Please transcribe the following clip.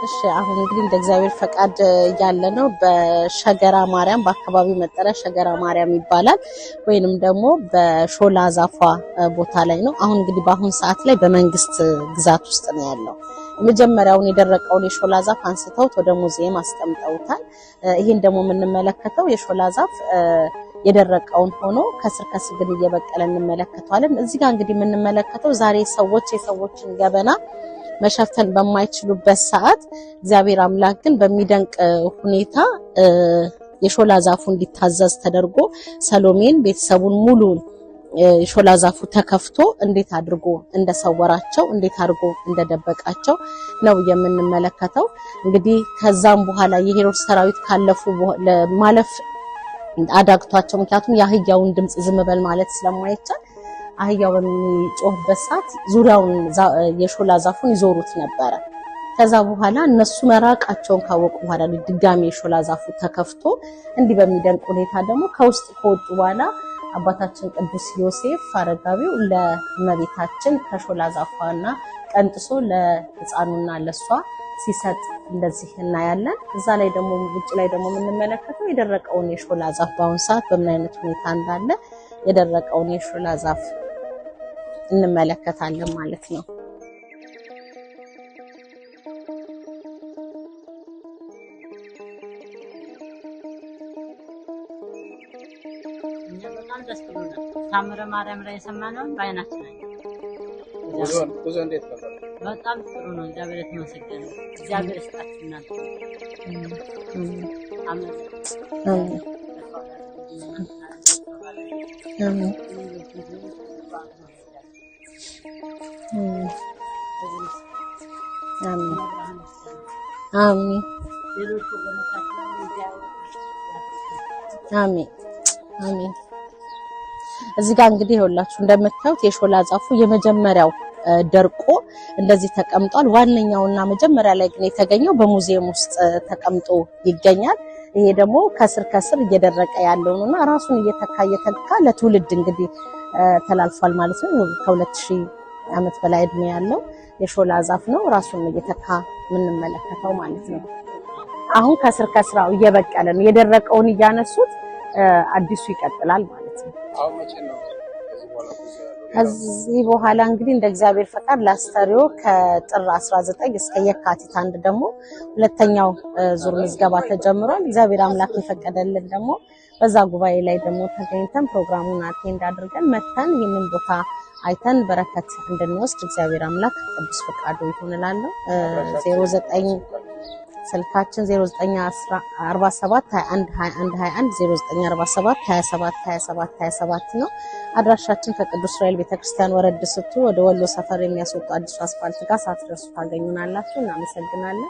እሺ፣ አሁን እንግዲህ እንደ እግዚአብሔር ፈቃድ ያለ ነው በሸገራ ማርያም፣ በአካባቢው መጠሪያ ሸገራ ማርያም ይባላል፣ ወይንም ደግሞ በሾላ ዛፏ ቦታ ላይ ነው። አሁን እንግዲህ በአሁን ሰዓት ላይ በመንግስት ግዛት ውስጥ ነው ያለው። የመጀመሪያውን የደረቀውን የሾላ ዛፍ አንስተውት ወደ ሙዚየም አስቀምጠውታል። ይህን ደግሞ የምንመለከተው የሾላ ዛፍ የደረቀውን ሆኖ ከስር ከስር ግን እየበቀለ እንመለከተዋለን። እዚህ ጋር እንግዲህ የምንመለከተው ዛሬ ሰዎች የሰዎችን ገበና መሸፈን በማይችሉበት ሰዓት እግዚአብሔር አምላክ ግን በሚደንቅ ሁኔታ የሾላ ዛፉ እንዲታዘዝ ተደርጎ ሰሎሜን ቤተሰቡን ሙሉ የሾላ ዛፉ ተከፍቶ እንዴት አድርጎ እንደሰወራቸው፣ እንዴት አድርጎ እንደደበቃቸው ነው የምንመለከተው። እንግዲህ ከዛም በኋላ የሄሮድስ ሰራዊት ካለፉ ማለፍ አዳግቷቸው፣ ምክንያቱም የአህያውን ድምጽ ዝም በል ማለት ስለማይቻል፣ አህያው በሚጮህበት ሰዓት ዙሪያውን የሾላ ዛፉን ይዞሩት ነበረ። ከዛ በኋላ እነሱ መራቃቸውን ካወቁ በኋላ ድጋሚ የሾላ ዛፉ ተከፍቶ እንዲህ በሚደንቅ ሁኔታ ደግሞ ከውስጥ ከወጡ በኋላ አባታችን ቅዱስ ዮሴፍ አረጋዊው ለእመቤታችን ከሾላ ዛፏና ቀንጥሶ ለሕፃኑና ለሷ ሲሰጥ እንደዚህ እናያለን። እዛ ላይ ደግሞ ውጭ ላይ ደግሞ የምንመለከተው የደረቀውን የሾላ ዛፍ በአሁን ሰዓት በምን አይነት ሁኔታ እንዳለ የደረቀውን የሾላ ዛፍ እንመለከታለን ማለት ነው። እኛ በጣም ደስ ብሎናል። ታምረ ማርያም ላይ የሰማነውን በዓይናችን አየን። ጉዞ እንዴት ነበር? በጣም ጥሩ ነው። እግዚአብሔር የተመሰገነ ይሁን። እግዚአብሔር ይስጣችሁ እናንተ። አሜን። አሜን። አሜን። አሜን። አሜን። ሌሎች ወገኖቻችንን እንዲያዩ አሜን፣ አሜን። እዚህ ጋር እንግዲህ ይኸውላችሁ እንደምታዩት የሾላ ዛፉ የመጀመሪያው ደርቆ እንደዚህ ተቀምጧል። ዋነኛውና መጀመሪያ ላይ ግን የተገኘው በሙዚየም ውስጥ ተቀምጦ ይገኛል። ይሄ ደግሞ ከስር ከስር እየደረቀ ያለው ነውና ራሱን እየተካ እየተካ ለትውልድ እንግዲህ ተላልፏል ማለት ነው። ከ2000 ዓመት በላይ እድሜ ያለው የሾላ ዛፍ ነው። ራሱን እየተካ የምንመለከተው ማለት ነው። አሁን ከስር ከስራው እየበቀለ ነው። የደረቀውን እያነሱት አዲሱ ይቀጥላል ማለት ነው። አሁን መቼ ነው ከዚህ በኋላ ጉዞ ያለው? ከዚህ በኋላ እንግዲህ እንደ እግዚአብሔር ፈቃድ ላስተሪዮ ከጥር 19 እስከ የካቲት 1 ደግሞ ሁለተኛው ዙር ምዝገባ ተጀምሯል። እግዚአብሔር አምላክ የፈቀደልን ደግሞ በዛ ጉባኤ ላይ ደግሞ ተገኝተን ፕሮግራሙን attend አድርገን መተን ይህንን ቦታ አይተን በረከት እንድንወስድ እግዚአብሔር አምላክ ቅዱስ ፈቃዱ ይሁን እላለሁ። 09 ስልካችን 0947 21 21 21፣ 0947 27 27 27 ነው። አድራሻችን ከቅዱስ ዑራኤል ቤተክርስቲያን ወረድ ስትሉ ወደ ወሎ ሰፈር የሚያስወጡ አዲሱ አስፋልት ጋር ሳትደርሱ ታገኙናላችሁ። እናመሰግናለን።